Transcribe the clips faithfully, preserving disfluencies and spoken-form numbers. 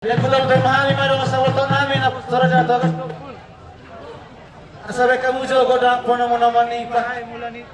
Jadi, kulang dan mahami ma dongan sahuta nami na Putra Jatah. Asa baen hamu jo godang ponomuna mani pahai mulani.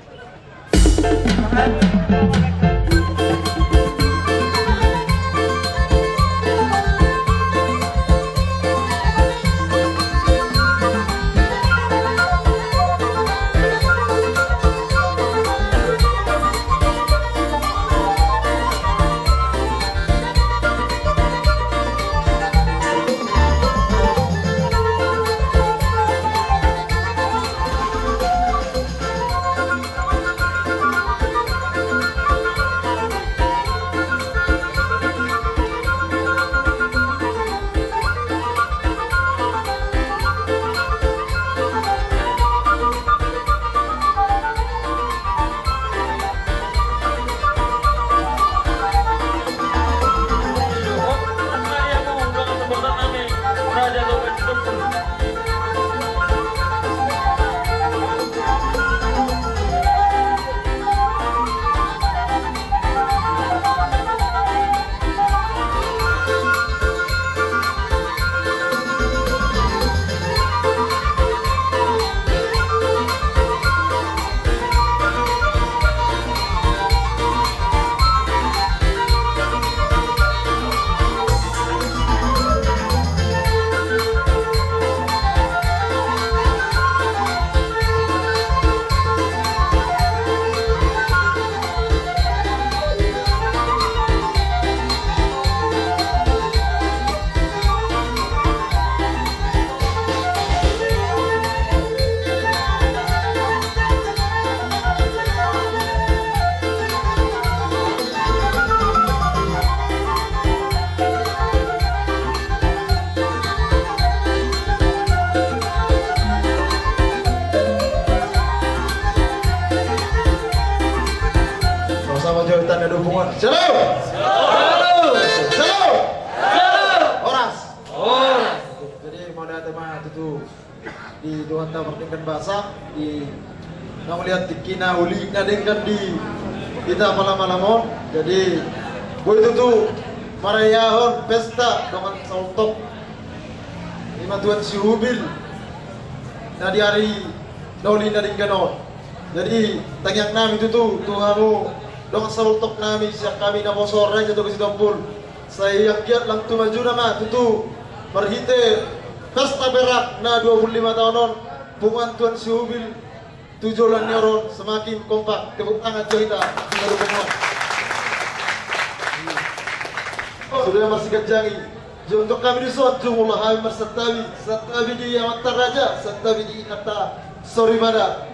Sama-sama jo tanda dukungan. Shalom. Shalom. Shalom. Horas. Horas. Jadi, mauliate ma tutu di Tuhanta pardenggan basa, di na mauliate tingkina uli na denggan di hita pala malam on. Jadi, boi tutu marayahon pesta dongan sahuta nami Tuan Sihubil na di ari na uli na denggan on. Jadi, tangiang nami tutu tu hamu dongan sahuta nami, sian hami naposo Raja Toga Sitompul. Sai anggiat lam tu majuna ma tutu marhite pesta perak na dua pulu lima taon on punguan Tuan Sihubil tu joloan ni ari on semakin kompak. Tepuk tangan jo hita. Sude marsiganjangi. Jongjong hami dison, jumolo hami marsantabi, santabi di amanta raja, santabi di inanta soripada.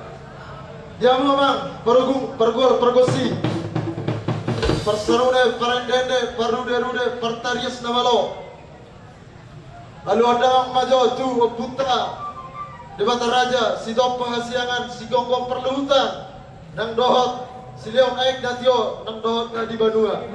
Di hamu amang, pargual, pargonsi, parsanune, parendeende, paruderude, partarias na malo. Alualuhon damang ma jo tu ompunta Debata Raja Sitompa Hasiangan, Sigomgom Parluhutan, nang dohot silehon aek na tio nang dohot na di banua.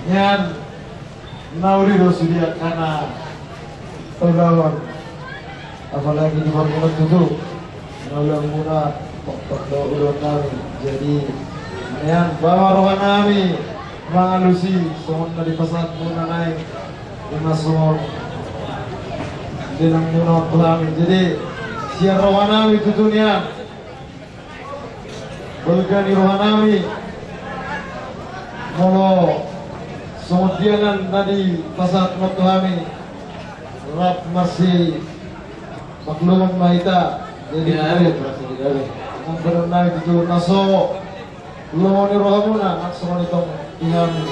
Nian, na uli do sude angka na ulaon. Apalagi di parmuna tutu na ulaonmuna, toktok do ulaonnami. Jadi nian, bahen ma rohanami mangalusi songon na dipasahatmuna nai, ima songon dainangmuna tu hami. Jadi sian rohanami tutu nian, balga ni rohanami, molo songon dia na dipasahat tu hami, rap marsipaklumon ma hita. Jadi nang badanami tutu na so lomo ni rohamuna, nang songon i tong di hami.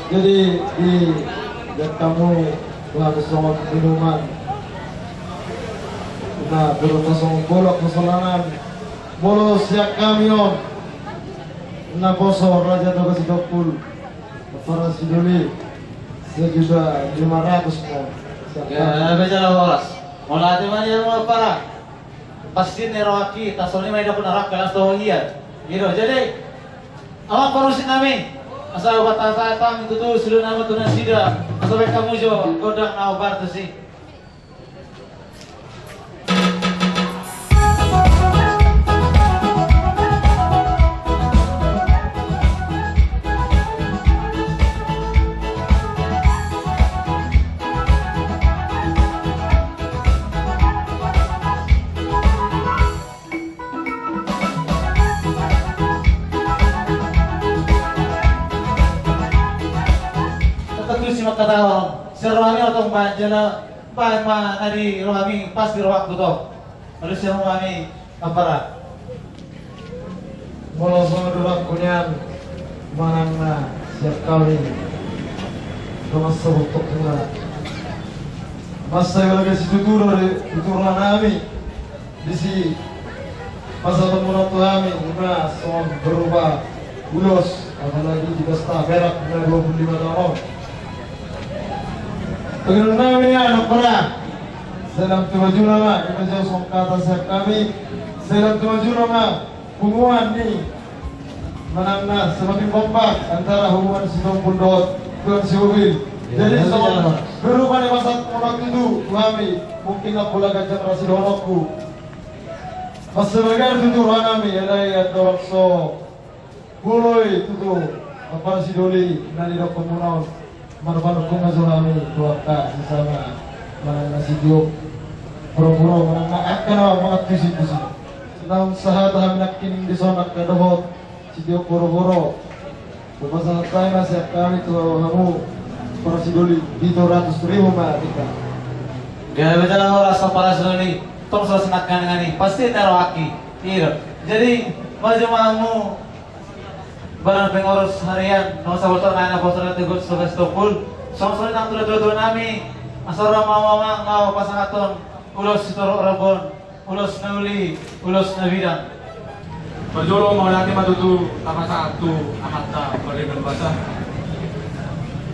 Jadi dibahen hamu tu hami songon minuman, na berupa songon bolok, songon solangan. Molo sian hami on, naposo Raja Toga Sitompul, Ampara Sidoli, sejuta lima ratus ma sian hami. Gabe jala horas. Mauliate ma di hamu, Ampara. Pasti na rohaki, tarsongon i ma didok na rohaki, las do hian. I do. Jadi, amang parusinami, asa hupasahat hami tutu silunami tu nasida, asa bahen hamu jo gondang na hombar tusi. Tetap tusi mangkatahon, sian rohami ma tong bahen jala bahen ma na di rohami, pasti rohangku tong. Alusi hamu ma hami, Ampara. Molo songon rohangku nian, manang na sian hami dongan sabortokmuna, mansai balga situtu do di tutu rohanami. Disi pasahatonmuna tu hami ima songon berupa ulos, apalagi di pesta perak na dua puluh lima taon on. Pangidoannami nian, Ampara, sai lam tu majuna ma, ima jo songon hata sian hami, sai lam tu majuna ma punguan ni, manang na semakin kompak antara hubungan Sitompul dohot Tuan Sihombing. Jadi songon berupa na dipasahatmuna tutu tu hami, mungkin na pola ganjang ra sidohononku. Mansai balga tutu rohanami, alai andorang so boloi tutu Ampara Sidoli na nidokmuna on, marpanungkun ma jo hami tu angka sesama, manang na sitiop boroboro, manang na angka na mangantusi-antusi. Naung sahata hami nangkin dison angka dohot sitiop boroboro. Hupasahat hami ma sian hami tu hamu Ampara Sidoli, pitu ratus ribu ma hita. Gabe jala horas Ampara Sidoli, tong so sinangkaningan i, pasti na rohaki. I do. Jadi maju ma hamu, badan pengurus harian dongan sabortoknami naposo Raja Toga Sitompul, songon songon i nang tu natuatuanami, asa ro ma hamu amang laho pasahathon ulos sitorop rambu on. Ulos na uli, ulos na bidang. Parjolo mauliate ma tutu tapasahat tu amanta Pardenggan Basa.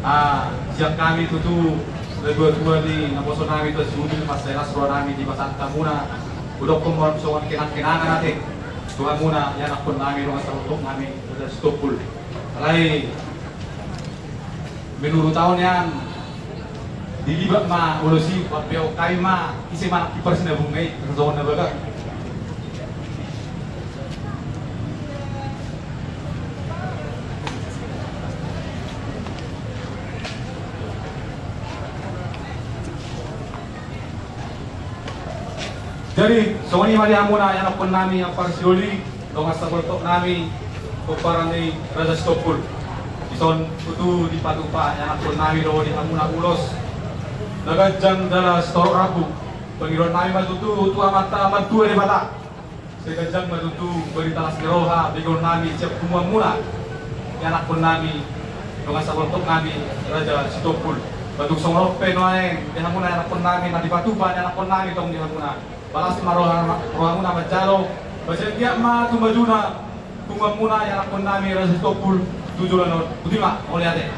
Ah, sian hami tutu natuatua ni naposonami Tuan Sihombing, mansai las rohanami dipasahat hamuna. Hudokkon ma songon kenang-kenangan ate tu hamuna ianakkonnami dongan sabortoknami Raja Sitompul. Alai menurut au nian, dilibak ma ulos i, pampeaon hami ma ise ma anak ipar sinabung na i, songon na baga. Jadi songon i ma di hamuna ianakkonnami Ampara Sidoli, dongan sabortoknami pomparan ni Raja Sitompul. Dison tutu dipatupa ianakkonnami do di hamuna ulos na ganjang jala sitorop rambu. Pangidoannami ma tutu tu Amanta Martua Debata, sai ganjang ma tutu barita las ni roha begeonnami sian punguanmuna ianakkonnami dongan sabortoknami Raja Sitompul. Ba tung songon on pe nuaeng di hamuna ianakkonnami na dipatupa ianakkonnami tong di hamuna. Palas ma roha, rohamuna manjalo, ba sai anggiat ma tumajuna punguanmuna ianakkonnami Raja Sitompul tu joloan on. Botima, mauliate.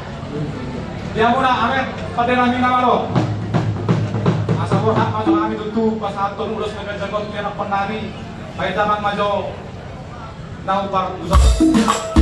Di hamuna, amen, pandenami na malo. Asa borhat ma jo hami tutu pasahathon ulos na ganjang on tu ianakkonnami. Bahen damang ma jo na umpar usaha.